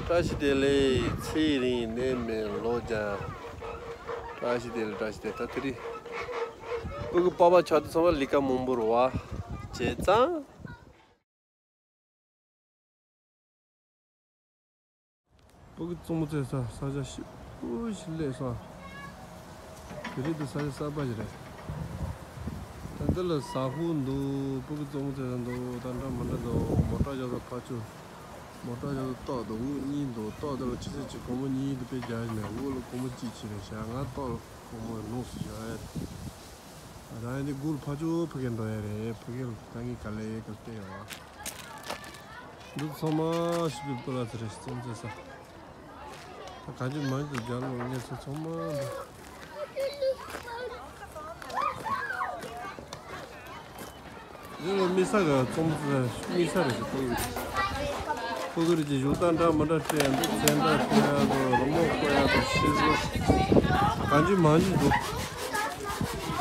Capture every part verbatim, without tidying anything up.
བཀྲ་ཤིས་བདེ་ལེགས། ཚེ་རིང་ནད་མེད་ལོ་བརྒྱ། བཀྲ་ཤིས་བདེ་ལེགས། བཀྲ་ཤིས་བདེ་ལེགས། ད་དེ་རིང་སྤུ་གུ་པ་ཕ་ཆ་དུ་ཚང་མ་ལི་ཀ་མང་པོ་རུ་བ་བྱས་ཙང་། སྤུ་གུ་གཙང་མ་བཙལ་ས་ས་ཆ་ཞིབ་པོ་ཞིག་སླེབས་སོང་། དེ་རིང་འདི་ས་ཆ་གསར་པ་ཞིག་རེད། ད་འདི་ལ་ཟ་ཧོར་འདུག་སྤུ་གུ་གཙང་མ་བཙལ་ས་འདུག་ད་འདྲ་མི་འདྲ་འདུག་མོ་ཊ་བཞག་ས་ཕར་ཚུར། མོ་ཊ་བཞག་ས་ཏོག་འདུག་དབུགས་གཉིས་འདུག་ཏོག་འདི་ལ་ཆི་ཟེར་གྱི་སྒོར་མོ་གཉིས་དེ་དཔེ་རྒྱག་ནས་དབུགས་ལ་སྒོར་མོ་གཅིག་བྱས་ནས་བཞག་ང་ཏོག་ལ་སྒོར་མོ་ལོངས་སུ་བཞག་ཡ། ད་ཡིན་དེ་དགུ་ལ་ཕར་ཚུར་ཕ་གིར་འགྲོ་ཡ་རེད། ཕ་གིར་ད་ངས་ག་ལེ་ག་ལེ་བལྟས་ཡོང་ཨ། འདི་ཚང་མ་ཤི་པའི་སྤུ་ལ་ཚེ་རེད། གཙང་མ་བཙལ་ས། ད་ག་ཅི་མ་ཅི་རྒྱ་ལོ་ངས་ཚོ་ཚང་མ་འདི། འདི་ལ་མི་ས་ག་གཙང་མ་བཙལ་ས་མི་ས་རེད་ཟེར། ཕ་གི་རེད། ཕ་གི་རེད་ཀྱི་བཞུགས་སྟངས་འདྲ་མི་འདྲ་སྤྲད་ཡ་འདུག་ཚན་ཁྲ་སྤྲད་ཡ་འདུག་རི་མོ་བརྐོ་ཡ་འདུག་ཤེས་བཟོ་ག་ཅི་མ་ཅི་འདུག་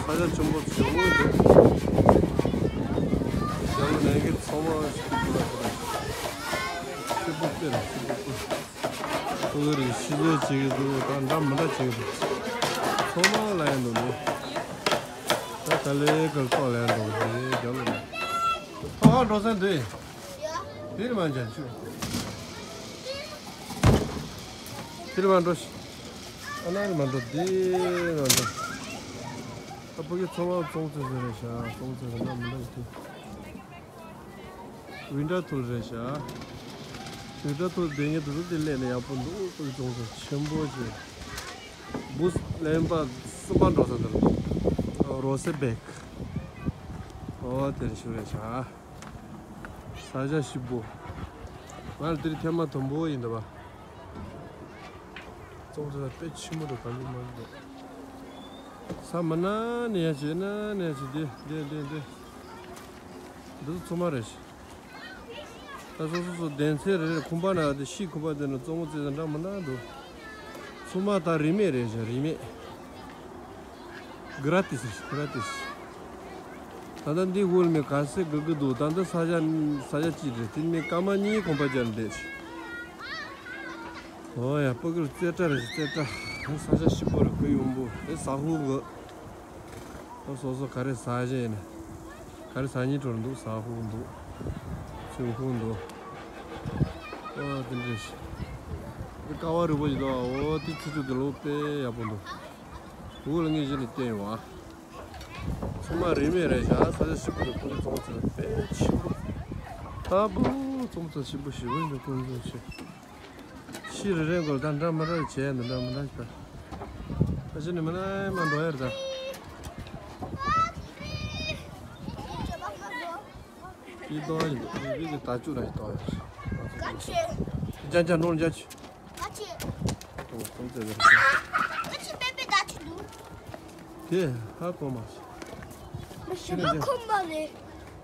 ས་ཆ་ཆེན་པོ་ཆེ་བོ་འདུག་རྒྱ་ལོ་ནས་གི་ཚང་མ་ཤི་པོ་ལ་ཤི་པོ་སྤེལ་ཤི་པོ་སྤེལ། ཁོ་ཚོ་རིགས་ཤི་བཟོ་བྱེད་ཀྱི་འདུག་ད་འདྲ་མི་འདྲ་བྱེད་ཀྱི་འདུག་ཚང་མ་ལ་ཡང་འདུག་ནི། ད་ག་ལེ་ག་ལེ་ཏོག་ལ་ཡང་འདུག་ནི་རྒྱ་ལོ་ནས། ཕ་ཁ་འགྲོ་ས་འདུག་དེ་རི་མ་འཇམ་ཆུ། དེ་རི་མ་འགྲོ་ཤི། ཨ་ན་རི་མ་འགྲོ་དེ་རི་མ་འགྲོ། ད་ཕ་གི་ཚང་མ་གཙང་མ་བཙལ་ས་རེད་ཤག་གཙང་མ་བཙལ་ས་འདྲ་མི་འདྲ་ཞིག་ཝིན་ཊར་ཐུལ་རེད་ཤག་ཝིན་ཊར་ཐུལ་དེ་ངས་དུ་དུ་དེ་ལས་ནས་ཡག་པོ་འདུག་ཕ་གི་གཙང་མ་ཆེན་པོ་ཞིག་བུ་ལེན་པ་གསུམ་པ་འགྲོ་ས་དེར་འདུག་རོ་སེ་བེག་ཨོ་དེར་ཞུ་རེད་ཤག་ས་ཆ་ཞིབ་པོ། ང་ལ་དེར་ཐེངས་མ་དང་པོ་ཡིན་འདུག་པ། གཙང་མ་དཔེ་ཆེན་པོ་འདུག་གང་ཡིན་མ་འདུག་ས་མ་ན་ནས་ཡ་བྱེད་ན་ནས་བྱེད་དེ་དེ་དེ་དེ། འདི་ཚོ་ཚང་མ་རེད་ཤག་ད་སོ་སོ་སོ་གདན་ཚད་རེ་རེ་ཁང་པ་ན་དེ་ཤི་ཁང་པ་དེ་ན་གཙང་མ་བཙལ་ས་འདྲ་མི་འདྲ་འདུག་ཚང་མ་ད་རིན་མེད་རེད་ཤག་རིན་མེད། གྷ་ར་ཏིས་རེད་གྷ་ར་ཏིས། ད་ལྟ་འདི་འོལ་མེ་ག་སེ་གི་གི་འདུག་ད་ལྟ་ས་ཆ་ས་ཆ་གཅིག་རེད། དེ་མིན་སྐར་མ་གཉིས་གོམ་པ་རྒྱབ་བསྡད། ཨོ་ཡ་ཕ་གིར་རྩེ་གྲ་རེད་རྩེ་གྲ། ས་ཆ་ཞིབ་པོ་རེད་ཁོ་ཡོང་བོ་དེ་ཟ་ཧུ་གི་ཨོ་སོ་སོ་ག་རེ་ཟ་བཞིན་ཡིན་ན། ག་རེ་ཟ་སྙིང་བྲོ་འདུག་ཟ་ཧུ་འདུག་ཚོན་ཁུང་འདུག་ཨོ་དེ་འདྲ་ཞིག་དེ་ཀ་བ་རི་བོ་ཞིག་འདུག་ཨོ་དེ་ཆུ་ཚོད་དེ་ལོ་དཔེ་ཡག་པོ་འདུག་འུ་ལ་ངས་གཞི་ནས་བསྟན་ཡོང་ཨ། ཚང་མ་རིན་མེད་རེད་ཤག་ས་ཆ་ཞིབ་པོ་རེད། ཁོང་ཚོ་གཙང་མ་བཙལ་དཔེ་ཆེན་པོ། ད་བུ་གཙང་མ་བཙལ་ཞིབ་པོ་ཞིབ་པོ་འདུག་ཁོང་ཚོ་ཆེ། ཤི་རེ་རེ་འགོར་ད་འདྲ་མི་འདྲ་བྱས་འདུག་འདྲ་མི་འདྲ་བྱས། ད་ཕྱི་ནས་མི་ནས་མ་འགྲོ་ཡར་ད། ཡིད་གཏོང་ཡིན་འདུག་ཡིད་ཀྱི་ད་ཅུ་ར་ཡིད་གཏོང་ཡིན། ཅ་ཅ་ནོར་ཅ་ཅུ། ཨ་ཅེ། ཨ་ཅེ་པེ་པེ་ད་ཅི་འདུག་དེ་ཧ་གོ་མ་སོང་། མི་ཤེས་པ་ཁོམ་པ་ནས།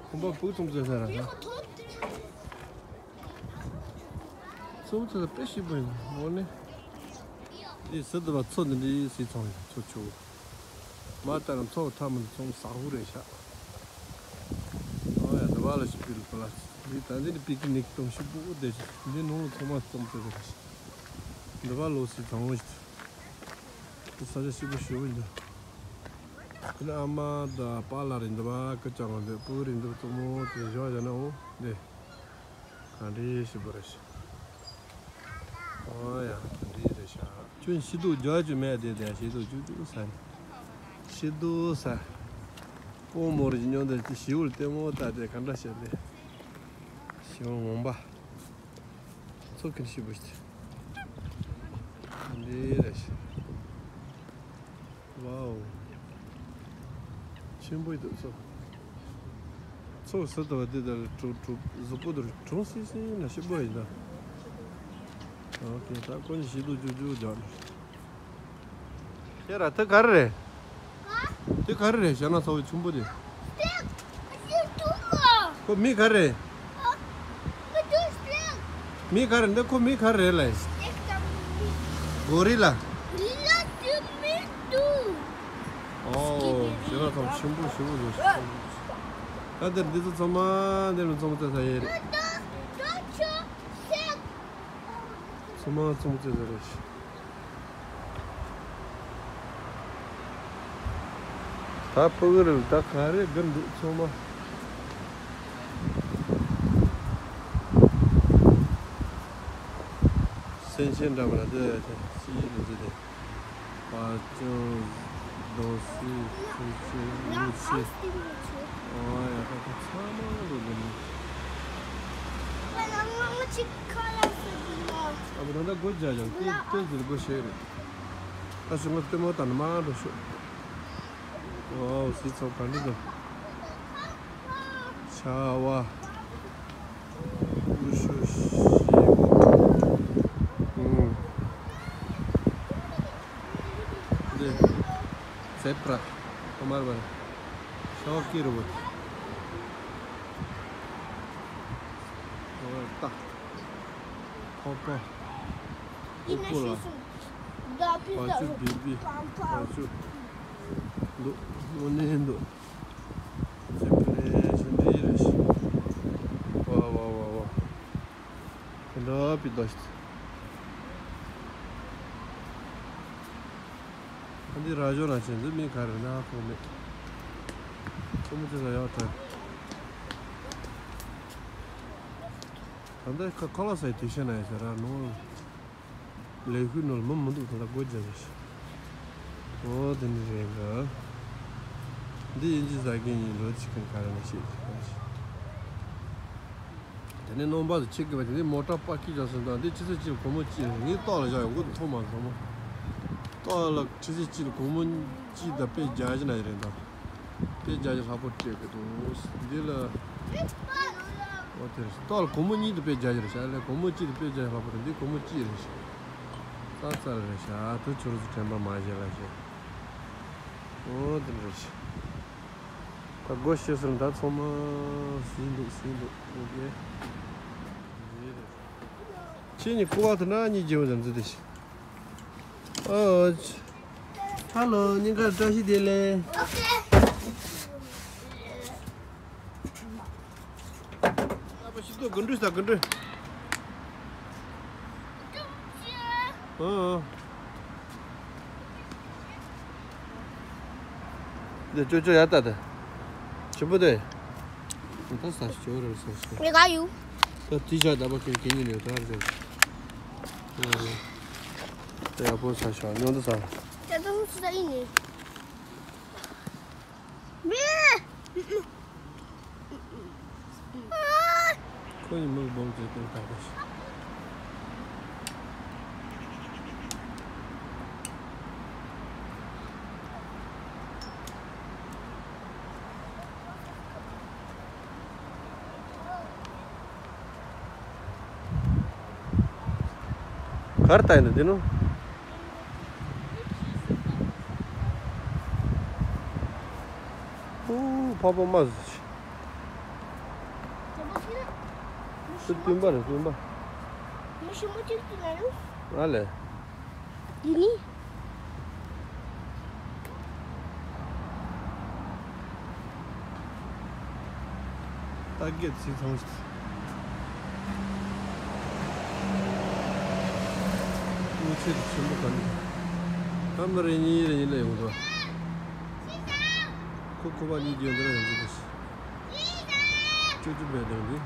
ཁོམ་པ་བུ་ཚོང་ཚོད་ཟེར་ར། ཡག་ཐོག་ཚོང་ཚོད་དཔེ་ཞིབ་པོ་ཡིན་འོ་ནི། དེ་སི་ཏུ་བ་ཚོ་འདི་འདྲའི་སི་ཚོང་ཡིན་ཚོ་ཆུ། མ་ལྟར་ཚོ་ཐ་མི་ཚོང་ཟ་ཧུ་རེད་ཤག་ཨོ་ཡ་འདི་བ་ལ་ཞིག་པི་ལ་པ་ལ་འདི་ད་འདི་ནི་པི་ཀི་ནིག་གཏོང་ཞིབ་པོ་བསྡད་ཤག་འདི་ནང་ལ་ཚང་མ་གཏོང་ཚོད་རེད་ཤག་འདི་བ་ལོ་སི་ཚང་བོ་ཞིག་འདི་ས་ཆ་ཞིབ་པོ་ཞེ་པོ་འདུག་འདི་ནི་ཨ་མ་དང་པཱ་ལགས་རེད། འདི་བ་ཀི་ཅང་རེད། སྤུ་གུ་རེད། འདི་བ་གཙོ་མོ་དེ་བཞག་བཞག་ན་འོ་འདི་ག་འདྲའི་ཞིབ་པོ་རེད་ཤག་ཨོ་ཡ་ག་འདྲའི་རེད་ཤག་ཁྱོད་ཤི་སྡུག་རྒྱག་རྒྱུ་མེད་དེ་དེ་ཤི་སྡུག་ཅུ་ཅུ་ཟ་ནི། ཤི་སྡུག་ཟ། སྤོ་མོ་རེ་ཉོ་འདི་ཅི་ཞི་བོར་ལྟད་མོ་ལྟ་དེ་ག་འདྲ་བྱས་ཏེ། ཞི་བོ་ངོམ་པ། ཚོ་ཁན་ཤི་བོ་ཤི། འདི་རེད་ཤག་ཝའོ། ཆེན་པོ་ཡི་འདུག་ཚོ། ཚོ་ཟི་ལྟ་བ་འདི་ལྟར་གྲུབ་གྲུབ་གཟུགས་པོ་འདིར་གྲུང་སི་སི་ན་ཤི་བོ་ཡིན་ད། ཨོ་ཀེ་ད་ཁོ་གཉིས་ཤི་སྡུག་ཅུ་ཅུ་རྒྱག་ནས། ཁྱེད་ར་དེ་ག་རེ་རེད། དེ་ག་རེ་རེད་ཞྭ་ནག་ཚ་བོ་ཆུང་པོ་དེ། ཁོ་མི་ག་རེ་རེད། མི་ག་རེ་འདི་ཁོ་མི་ག་རེ་རེད་ལ། གོ་རི་ལ། ཨོ་ཞྭ་ནག་ཚ་བོ་ཆེན་པོ་ཞེ་པོ་རེད། ད་འདིར་འདི་ཚོ་ཚང་མ་འདིར་མི་ཚང་མ་བཙལ་ས་ཡོད་རེད། ཚང་མ་ཚོང་རྩེད་ཟེར་རེད། ད་ཕྲུ་གུ་རེད། ད་ག་རེ་དགོས་འདུག་ཚང་མ། སེམས་ཅན་འདྲ་མ་ལ་དེ་དེ་སི་ཡི་ལ་ཟེར་དེ། བ་ཅོ། རྡོ་སི། ཚུལ་ཆུ། ལུག་ཕྱེ། ཨོ་ཡ། ད་ད་ཚང་མ་འདུག་འདི་ནི། ཨ་བུ་ད་ད་སྒོ་རྒྱག་ཀྱང་ཏོག་ཙམ་ཟེར་སྒོ་ཕྱེ་རེད། ད་ཞུ་ང་ལྟད་མོ་ལྟ་ན་མ་འགྲོ་ཤོག་ཨོ་སི་ཚོ་ག་འདྲ་འདུག་ཤ་བ། ཀུ་ཤུ་ཤི་བོ། ཨུམ། འདི། ཛེབ་ར། ཁོ་མར་བ། ཤ་བ་ཀི་རུ་བོ། ཨོ་ཏ། ཁོ་པ། ཨུ་ཀུ་ལ། བ་ཅུ་བི་བི། བ་ཅུ། འདུག་དངོས་གནས་འདུག་ཚེ་ཕུ་ལེ་ཞེ་འདྲ་རེད་ཤག་ཝ་ཝ་ཝ་ཝ། དེ་འདྲ་པི་ཏོ་ཞིག་ཨ་འདི་ར་ཇོ་ན་ཆེན་འདི་མི་ག་རེ་ན་ཁོ་མེད། ཁོ་མོ་ཚོ་ཡག་ཐལ། ད་ལྟ་ཁ་ཁ་ལག་ཟ་ཡི་དུས་ཤེས་ན་ཡོད་ཟེར་ར་ནོ། ལས་ཁུར་ནོར་མི་མི་འདུག་ད་ལྟ་སྒོ་རྒྱབ་ཟེར། ཨོ་དེ་འདྲ་རེད་ག་འདི་ཡིན་གཅིག་ཟ་མཁན་ཡིན་ལོ་གཅིག་གིན་ག་རེ་ན་ཤེས་ཐུབ་པ་ཞིག་དེ་ནས་ནང་པ་དུ་ཆེ་གི་བ་དེ་ནས་མོ་ཊ་པ་ཀི་བྱ་སོང་། ད་འདི་ཆུ་ཚོད་གཅིག་ལ་སྒོར་མོ་གཅིག་རེད། ངས་ཏོག་ལ་བཞག་ཡོང་གི་འདུག་མཐོང་མ་སོང་མོ། ཏོག་ལ་ཆུ་ཚོད་གཅིག་ལ་སྒོར་མོ་གཅིག་དང་པད་བརྒྱ་ཞིག་ན་ཡི་རེད་ད། པད་བརྒྱ་ཞིག་ལྷག་པོ་སྤྲད་གི་འདུག་འདི་ལ། ཨོ་དེ་རེད། ཏོག་ལ་སྒོར་མོ་གཉིས་དང་པད་བརྒྱ་ཞིག་རེད་ཤག་ལས་སྒོར་མོ་གཅིག་དང་པད་བརྒྱ་ཞིག་ལྷག་པོ་རེད། འདི་སྒོར་མོ་གཅིག་རེད་ཤག་ཙག་ཙག་རེད་ཤག་དུ་ཆུ་རུ་སུ་དྲན་པ་མ་བྱེད་ལ་ཞེས། ཨོ་དེ་རེད་ཤག་ད་སྒོ་ཕྱེ་ཟེར་ད་ཚང་མ་ཟིན་འདུག་ཟིན་འདུག་ཨོ་ཀེ། ཁྱེད་གཉིས་ཀོ་བ་དུ་ན་གཉིས་རྒྱལ་བ་དང་འཛི་དེ་ཤི། ཨོ། ཧ་ལོ། གཉིས་ཀར་བཀྲ་ཤིས་བདེ་ལེགས། ཨ་ཕ་ཤི་ཏོ་གུ་འདྲུས་ད་གུ་འདྲུས། ཨོ། འདི་ཅོ་ཅོ་ཡ་ད་དེ། ཆུ་བུ་དེ། ད་ས་ཞོ་རེ་ས་ཞོ། ངས་ག་ཡུ། ད་དེ་ཆ་ད་པ་ཁེ་ཁེ་ཉིན་ནས་ད་རེ། ད་ཡ་པོ་ས་ཞོ་ཉོ་འདི་ས། ད་ད་སུ་ད་ཡིན་ནི། མེ། ཁོ་ཡི་མིག་སྦོམ་ཅིག་སྟེང་ཐག་པ་ཞིག་གར་ལྟ་ཡིན་ན་འདི་ནོ། ཨུ། ཕ་པ་མ་ཟིག་སུ་སྟོན་པ་རེད་སྟོན་པ། མི་ཞིམ་པོ་གཅིག་ཅིག་ལ་ཡོང་། ང་ལས། འདི་ནི། རྟ་སྒེག་ཚིག་ཚང་ཞིག་སྔོ་ཆད་དུ་ཆེན་པོ་ག་ནི། ཁམས་རེ་གཉིས་རེ་གཉིས་ལ་ཡོང་འགྲོ། ཁོ་ཁོ་པ་གཉིས་རྒྱུན་འདི་ལ་ཡོང་འགྲོ་དེ། ཅོ་ཅོ་བས་དང་འདི།